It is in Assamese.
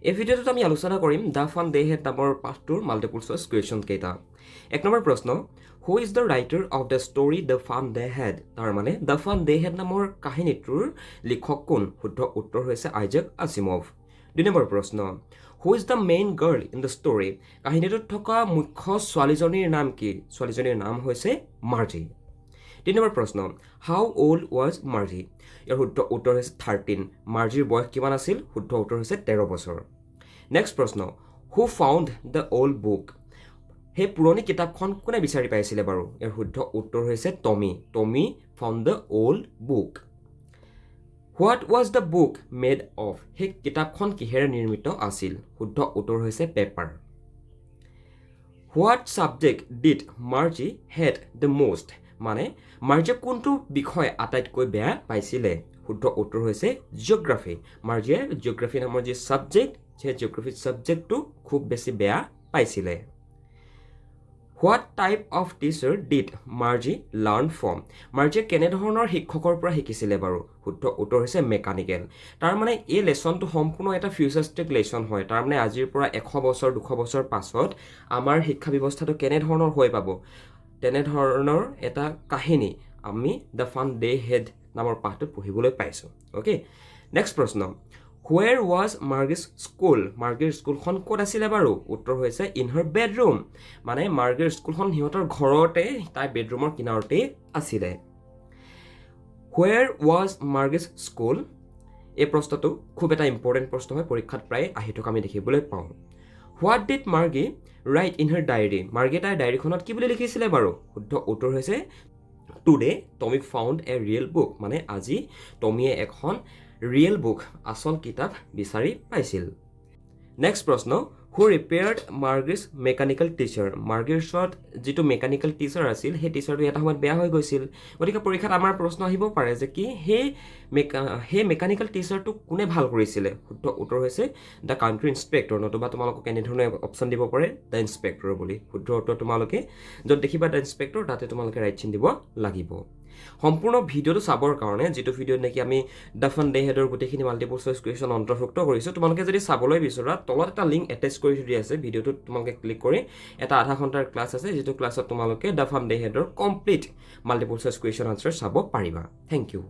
এই ভিডিঅ'টোত আমি আলোচনা কৰিম the fun they head নামৰ পাঠটোৰ মাল্টিপুল চইচ কুৱেশ্যন কেইটা। এক নম্বৰ প্ৰশ্ন, Who is the writer of the story The Fun They Had? তাৰমানে the fun they head নামৰ কাহিনীটোৰ লিখক কোন? শুদ্ধ উত্তৰ হৈছে আইজাক আছিমভ। দুই নম্বৰ প্ৰশ্ন, Who is the main girl in the story? কাহিনীটোত থকা মুখ্য ছোৱালীজনীৰ নাম কি? ছোৱালীজনীৰ নাম হৈছে মাৰ্জি। তিনি নম্বৰ প্ৰশ্ন, How old was Margie? ইয়াৰ শুদ্ধ উত্তৰ হৈছে 13। মাৰ্জিৰ বয়স কিমান আছিল? শুদ্ধ উত্তৰ হৈছে 13 বছৰ। নেক্সট প্ৰশ্ন, Who found the old book? সেই পুৰণি কিতাপখন কোনে বিচাৰি পাইছিলে বাৰু? ইয়াৰ শুদ্ধ উত্তৰ হৈছে Tommy. Tommy found the old book. What was the book made of? সেই কিতাপখন কিহেৰে নিৰ্মিত আছিল? শুদ্ধ উত্তৰ হৈছে paper. What subject did Margie hate the most? মানে মাৰ্জিয়ে কোনটো বিষয় আটাইতকৈ বেয়া পাইছিলে? শুদ্ধ উত্তৰ হৈছে জিঅ'গ্ৰাফী। মাৰ্জিয়ে জিঅ'গ্ৰাফী নামৰ যি ছাবজেক্ট, সেই জিঅ'গ্ৰাফী ছাবজেক্টটো খুব বেছি বেয়া পাইছিলে। What type of teacher did Margie learn from? মাৰ্জিয়ে কেনেধৰণৰ শিক্ষকৰ পৰা শিকিছিলে বাৰু? শুদ্ধ উত্তৰ হৈছে মেকানিকেল। তাৰমানে এই লেচনটো সম্পূৰ্ণ এটা ফিউচাৰিষ্টিক লেচন হয়। তাৰমানে আজিৰ পৰা 100 বছৰ, 200 বছৰ পাছত আমাৰ শিক্ষা ব্যৱস্থাটো কেনেধৰণৰ হৈ পাব, তেনেধৰণৰ এটা কাহিনী আমি the fun they head নামৰ পাঠটোত পঢ়িবলৈ পাইছোঁ। অ'কে, নেক্সট প্ৰশ্ন, Where was Margie's school? মাৰ্গীৰ স্কুলখন ক'ত আছিলে বাৰু? উত্তৰ হৈছে ইন হাৰ বেডৰুম। মানে মাৰ্গীৰ স্কুলখন সিহঁতৰ ঘৰতে, তাইৰ বেডৰুমৰ কিনাৰতেই আছিলে। Where was Margie's school? এই প্ৰশ্নটো খুব এটা ইম্পৰ্টেণ্ট প্ৰশ্ন হয়, পৰীক্ষাত প্ৰায় আহি থকা আমি দেখিবলৈ পাওঁ। What did Margie write in her diary? মাৰ্গীয়ে তাইৰ ডায়েৰীখনত কি বুলি লিখিছিলে বাৰু? শুদ্ধ উত্তৰ হৈছে, Today Tommy found a real book. মানে আজি টমিয়ে এখন ৰিয়েল বুক, আচল কিতাপ বিচাৰি পাইছিল। নেক্সট প্ৰশ্ন, Who repaired Margie's mechanical teacher? মাৰ্গীৰ ওচৰত যিটো মেকানিকেল টিচাৰ আছিল, সেই টিচাৰটো এটা সময়ত বেয়া হৈ গৈছিল। গতিকে পৰীক্ষাত আমাৰ প্ৰশ্ন আহিব পাৰে যে কি সেই মেকানিকেল টিচাৰটোক কোনে ভাল কৰিছিলে? শুদ্ধ উত্তৰ হৈছে the country inspector. নতুবা তোমালোকক এনেধৰণে অপশ্যন দিব পাৰে, the inspector বুলি। শুদ্ধ উত্তৰ তোমালোকে য'ত দেখিবা the inspector, তাতে তোমালোকে ৰাইট চিন দিব লাগিব। সম্পূৰ্ণ ভিডিঅ'টো চাবৰ কাৰণে, যিটো ভিডিঅ'ত নেকি আমি the fun দে হেডৰ গোটেইখিনি মাল্টিপল চইচ কুৱেশ্যন অন্তৰ্ভুক্ত কৰিছোঁ, তোমালোকে যদি চাবলৈ বিচৰা, তলত এটা লিংক এটেচ কৰি থৈ দিয়া আছে। ভিডিঅ'টোত তোমালোকে ক্লিক কৰি এটা আধা ঘণ্টাৰ ক্লাছ আছে, যিটো ক্লাছত তোমালোকে the fun De হেডৰ complete multiple choice question answer চাব পাৰিবা। Thank you.